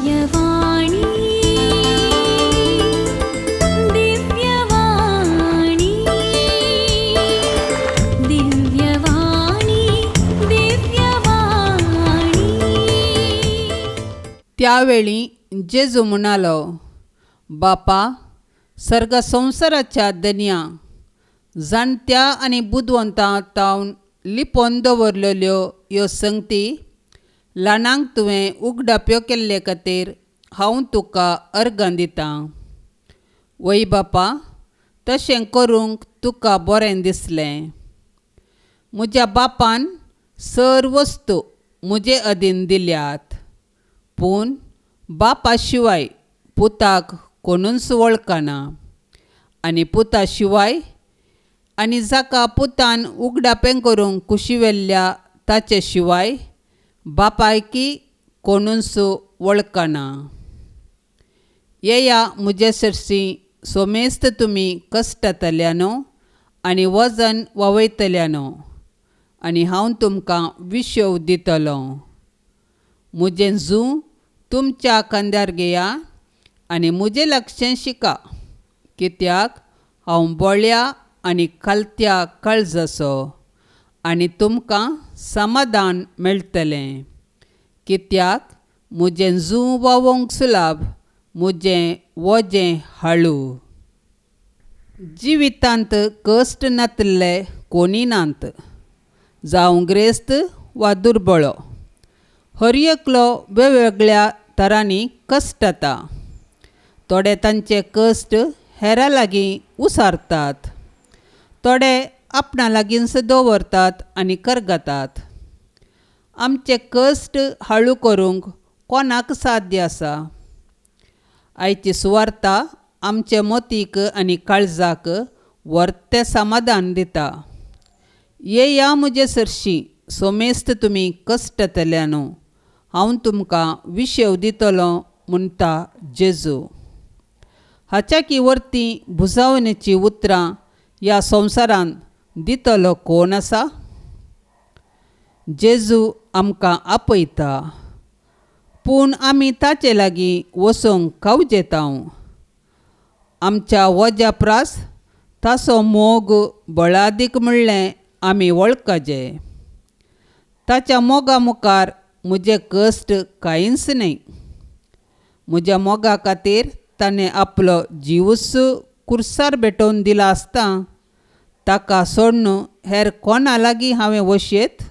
दिव्यवाणी दिव्यवाणी दिव्यवाणी दिव्यवाणी. त्यावेळी जेजू म्हणालो, बापा सर्ग संवसाराच्या दनया जाणत्या आनी बुदवंतां तावन लिपोवन दवरलेल्यो ह्यो संगती ल्हानांक तुवें उगडाप्यो केल्ले खातीर हांव तुका अर्गां दितां. वय बापा, तशें करूंक तुका बरें दिसलें. म्हज्या बापान सर वस्तू म्हजे अधीन दिल्यात, पूण बापा शिवाय पुताक कोणूच वळखना आनी पुता शिवाय आनी जाका पुतान उगडापें करूंक कुशिवेल्ल्या ताचे शिवाय बापायकी कोणूच वळखना. येया म्हजे सरशी सोमेस्त तुमी कश्टतल्यानो आनी वजन वावयतल्यानो आनी हांव तुमकां विशव दितलो. म्हजें जूं तुमच्या खांद्यार घेया आनी म्हजें लक्षें शिका, कित्याक हांव बोळ्या आनी खालत्या काळजाचो आनी तुमकां समाधान मेळटलें. कित्याक म्हजें जूं वावोंक सुलाभ, म्हजें वजें हाळू. जिवितांत कश्ट नातिल्ले कोणी नात, जावं ग्रेस्त वा दुर्बळो. हर एकलो वेगवेगळ्या तरांनी कश्टता. थोडे तांचे कश्ट हेरां लागीं उसारतात, थोडे आपणा लागींच दवरतात आनी करगतात. आमचे कश्ट हाळू करूंक कोणाक साध्य आसा? आयची सुवार्ता आमचे मोतीक आनी काळजाक वर्तें समाधान दिता. येया म्हजे सरशी सोमेस्त तुमी कश्टतल्यानो, हांव तुमकां विशेव दितलो म्हणटा जेजू. हाच्याकी वरती भुजावणेची उतरां ह्या संवसारांत दितलो कोण आसा? जेजू आमकां आपयता, पूण आमी ताचे लागीं वचूंक कावजेतांव. आमच्या वज्या प्रास ताचो मोग बळादीक म्हणलें आमी वळखजे. ताच्या मोगा मुखार म्हजे कश्ट कांयच न्हय. म्हज्या मोगा खातीर ताणें आपलो जिवूच कुर्सार भेटोवन दिला आसता, ताका सोडून हेर कोणा लागीं हांवें वशेत?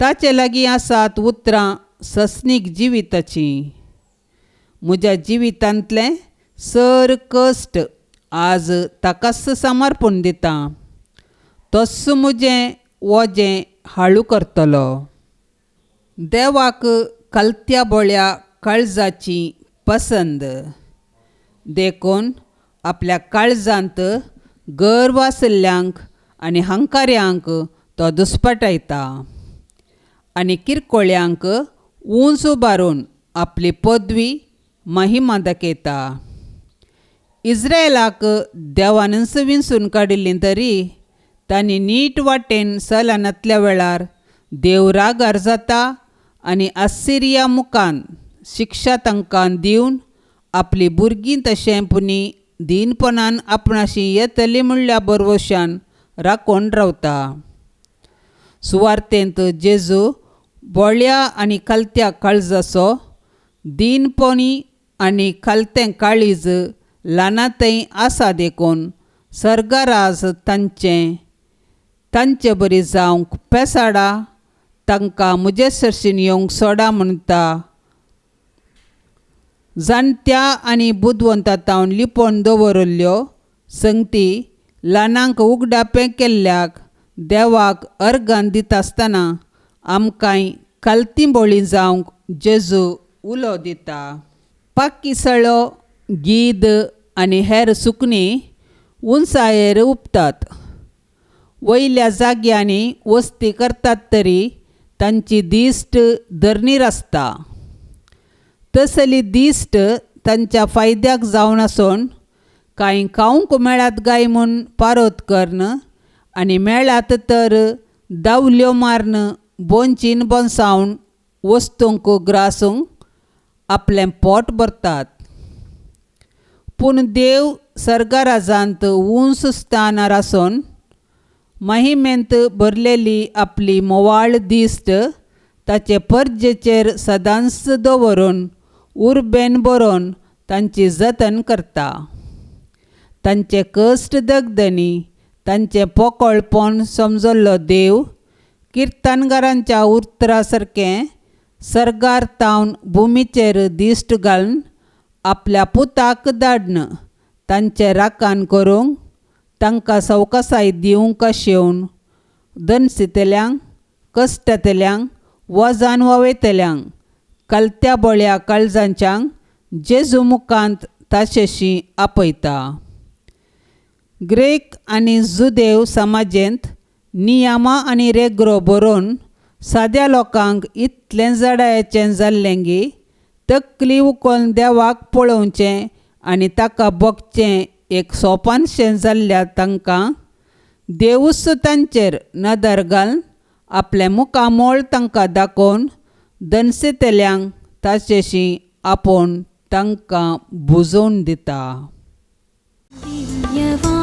ताचे लागीं आसात उतरां सस्नीक जिविताचीं. म्हज्या जिवितांतलें सर कश्ट आज ताकाच समर्पण दिता. तोच म्हजें वजें हाळू करतलो. देवाक कलत्या बोळ्या काळजाची पसंद, देखून आपल्या काळजांत गर्व आशिल्ल्यांक आनी हंकाऱ्यांक तो दुस्पटायता आनी किरकोळ्यांक उंच उबारून आपली पदवी महिमा दाखयता. इस्रायलाक देवानच विंचून काडिल्ली तरी तांणी नीट वाटेन चलनातल्या वेळार देव रागार जाता आनी असिरिया मुखान शिक्षा तांकां दिवन आपली भुरगीं तशें पुणी दीनपणान आपणाशी येतली म्हणल्या बरवशान राखून रावता. सुवार्तेंत जेजू बोळ्या आनी खालत्या काळजाचो, दीनपणी आनी खालतें काळीज ल्हानांतय आसा, देखून सर्गराज तांचे तांचे बरी जावंक पेसाडा, तांकां म्हजे सरशीन येवंक सोडा म्हणटा. जाणत्या आनी बुदवंता तावन लिपोवन दवरिल्ल्यो संगती ल्हानांक उगडापें केल्ल्याक देवाक अर्गां दिता आसतना आमकांय खालती बोळी जावंक जेजू उलो दिता. पाकिसळो, गीद आनी हेर सुकणीं उंचायेर उपतात, वयल्या जाग्यांनी वस्ती करतात तरी तांची दिश्ट धरणीर आसता. तसली दिश्ट तांच्या फायद्याक जावन आसून कांय खावंक मेळात काय म्हूण पारोत करून आनी मेळात तर दावल्यो मारून बोंचीन बोंसावन वस्तूंक ग्रासूंक आपलें पोट भरतात. पूण देव सर्गराजांत उंच स्थानार आसून महिमेंत भरलेली आपली मोवाळ दिश्ट ताचे परजेचेर सदांच दवरून उर्बेन बरोवन तांची जतन करता. तांचे कश्ट दगदनी तांचें पोकळपण समजल्लो देव किर्तनगारांच्या उतरा सारकें सर्गार तावन भुमीचेर दिश्ट घालून आपल्या पुताक धाडन तांचें राखण करूंक तांकां सवकासाय दिवंक आशेवन दनसितल्यांक कश्टांतल्यांक वजन वावयतल्यांक कलत्या बळ्या काळजांच्यांक जेजू मुखांत ताचेशी आपयता. ग्रेक आनी जुदेव समाजेंत नियमां आनी रेग्रो बरोवन साद्या लोकांक इतलें जडायेचें जाल्लें की तकली उखलून देवाक पळोवचें आनी ताका भोगचें एक सोपानशें जाल्ल्या तांकां देवूच तांचेर नदर घालून आपलें मुखामळ तांकां दाखोवन दनसितल्यांक ताचेशी आपोवन तांकां बुजोवन दिता. दिव्यवाणी.